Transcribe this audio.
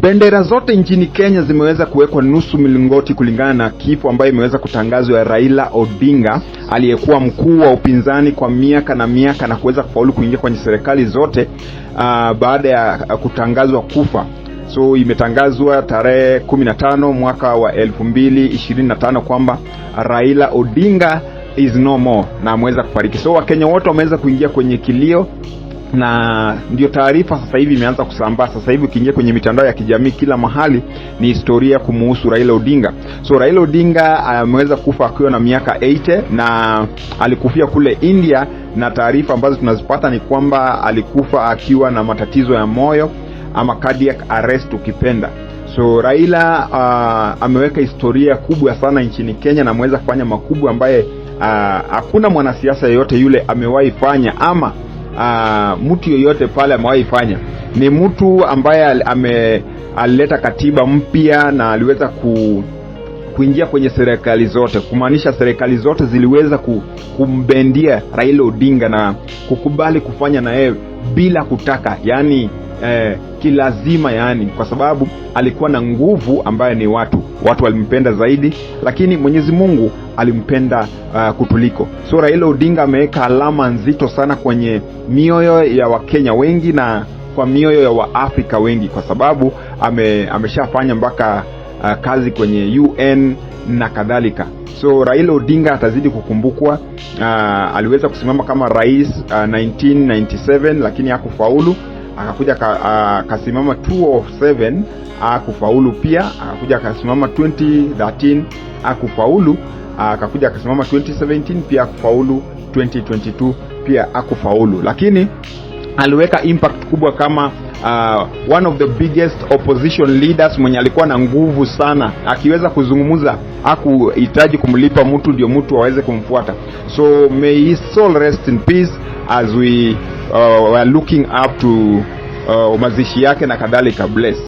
Bendera zote nchini Kenya zimeweza kuwekwa nusu milingoti kulingana na kifo ambayo imeweza kutangazwa ya Raila Odinga, aliyekuwa mkuu wa upinzani kwa miaka na miaka na kuweza kufaulu kuingia kwenye serikali zote baada ya kutangazwa kufa. So imetangazwa tarehe 15 mwaka wa 2025 kwamba Raila Odinga is no more na ameweza kufariki. So Wakenya wote wameweza kuingia kwenye kilio na ndio taarifa sasa hivi imeanza kusambaa. Sasa hivi ukiingia kwenye mitandao ya kijamii kila mahali ni historia kumuhusu Raila Odinga. So Raila Odinga ameweza kufa akiwa na miaka 80 na alikufia kule India, na taarifa ambazo tunazipata ni kwamba alikufa akiwa na matatizo ya moyo ama cardiac arrest ukipenda. So Raila ameweka historia kubwa sana nchini Kenya na ameweza kufanya makubwa ambaye hakuna mwanasiasa yeyote yule amewahi fanya ama mtu yoyote pale amewahi fanya. Ni mtu ambaye alileta katiba mpya na aliweza kuingia kwenye serikali zote, kumaanisha serikali zote ziliweza kumbendia Raila Odinga na kukubali kufanya na yeye bila kutaka, yani kilazima, yani kwa sababu alikuwa na nguvu ambayo ni watu walimpenda zaidi, lakini Mwenyezi Mungu alimpenda kutuliko. So Raila Odinga ameweka alama nzito sana kwenye mioyo ya Wakenya wengi na kwa mioyo ya Waafrika wengi, kwa sababu ameshafanya mpaka kazi kwenye UN na kadhalika. So Raila Odinga atazidi kukumbukwa. Aliweza kusimama kama rais 1997 lakini hakufaulu. Akakuja akasimama 2007, hakufaulu pia. Akakuja akasimama 2013, hakufaulu. Akakuja akasimama 2017, pia hakufaulu. 2022 pia hakufaulu, lakini aliweka impact kubwa kama one of the biggest opposition leaders mwenye alikuwa na nguvu sana, akiweza kuzungumza hakuhitaji kumlipa mtu ndio mtu aweze kumfuata. So may his soul rest in peace as we were looking up to mazishi yake na kadhalika. Bless.